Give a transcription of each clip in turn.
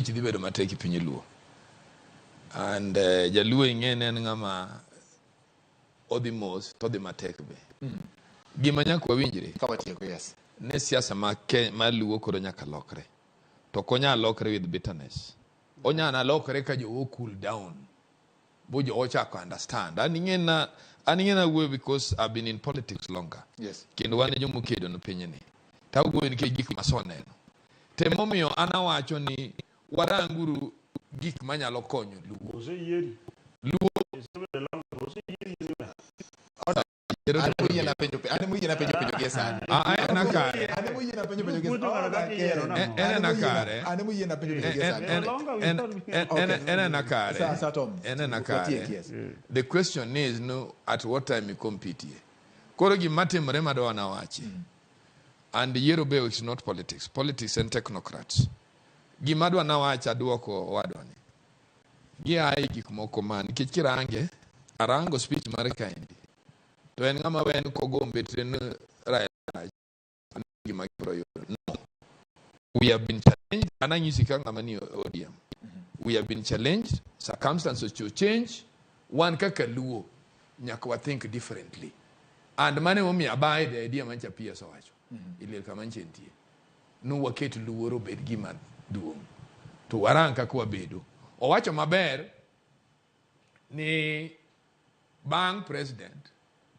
Tich dhi bedo matek e piny Luo. And Jaluo ing'e ni en ng'ama odhi mos to odhi matek be. Gima nyaka wawinjre Ka watieko, yes. ne siasa ma, ma Luo koro nyaka lokre. To ok onyal lokre with bitterness. Onyal lokre ka jowo cool down. Bo jowo chako understand. An ing'e na an ing'e na wuoyo because I've been in politics longer. Kendo wan e jomokedo ne pinyni. To awuoyo nikech gik maseneno. Temomiyo an awacho ni waranguru gik manyalo konyo Luo. Oseyieri. Luo Isebedo longer. Oseyieri anywhere. An moyiena penjo an moyiena penjo penjo gie sani. Ah, en ena kare. An moyiena penjo penjo gie Puonjo ng'ato kaka iyiero sani. nang'o? En ena kare. An moyiena penjo penjo gie En- sani. en- en- en- en ena kare. Sa sa Tom. En ena Watiek, kare. yes. The question is no, at what time you compete here. Koro gima timore madwa nawachi. And yiero be is not politics. Politics en technocrats. Gima adwa nawach aduoko owadwa ni. Gia e gik moko ma nikech kirange, arango speech mare kaendi. To en ng'ama wen kogo mbetre ni Raila gima gibiro yudo. No. We have been challenged. An anyisi ka ng'ama ni ODM. We have been challenged. Circumstances to change. Wan kaka Luo, nyaka wa think differently. And mano emomiyo abaye the idea mancha PS owacho. Iliel kama nche nitie. No waket luor obed gima duong'. To warang kaka wabedo. Owacho maber ni bang' president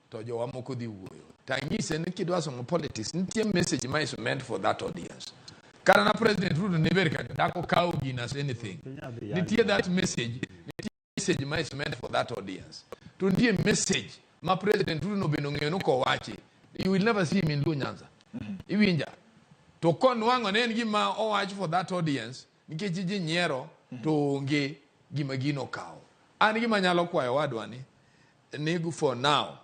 to jowa moko dhi wuoyo. Tanyise ni kidwa somo politics nitie message ma is meant for that audience. Kata na President Ruto ne ber kanyo dak okawo gino as anything. Nitie that message, nitie message ma is meant for that audience. To nitie message ma President Ruto no bende ong'eyo ni kowachi you will never see him in Luo Nyanza. Iwinja? To konwang'o ne en gima owach for that audience nikech ji nyiero to onge gima gino okawo. An gima nyalo kwayo wadwa ni for now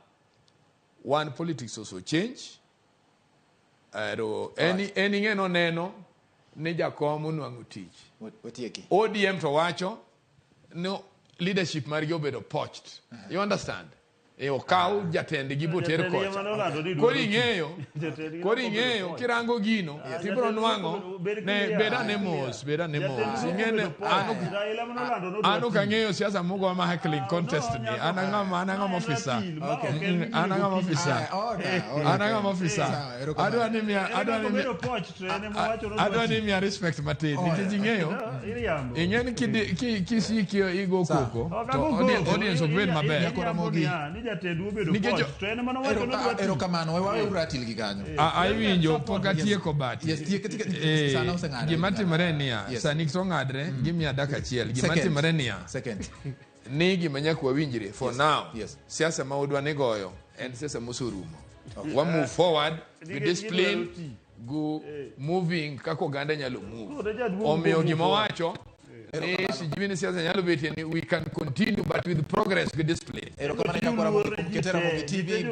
one politics also change. Ero en ing'e noneno ni jakom onwang'o tich. Watieki. ODM to wacho no leadership margi obedo poached. You understand? E okaw jatendgi boter Jatendgi kocha. ema nolando ni Koro dwaro ing'eyo, Jatendgi koro nobedo ing'eyo poached. kirango gino tibiro nwang'o Bed ne clear. bed ane mos, bed ane mos. Ing'e ni an ok Raila ema nolando ni odwa an ok tich. ang'eyo siasa mogo ma heckling contest ni. An ang'ama an ang'ama officer. An ang'ama officer. An ang'ama officer. Sawa, erokamano. Adwa ni miya adwa ni miya Obedo poached to en ema owacho ni odwa adwa ni tich. miya respect matin nikech ing'eyo Iriambo. ing'e ni kisiko igo koko Ok to ago koko. audience ok bed maber. Iriambo Ramogi. niya, ni jatendu obedo poached to en ema nowacho ni odwa tich. Erokamano, we waweuru ratil gi kanyo. Aiwinjo pok atieko but. Yes, sana oseng'ado. Gima timore niya, sani to ng'adre gimiya dakika achiel. Gima Second. timore niya, Second. ni gima nyaka wawinjre for now. Siasa ma udwa ni goyo en siasa moserumo. Wa move forward with Nikech discipline gidwaro tich. go moving kaka oganda nyalo move. No, to jaduong' Omiyo go move gima forward. wacho ni sijui ni siasa nyalo betie ni we can continue but with progress with discipline. Erokamano nyakwa Ramogi kuom kete Ramogi TV.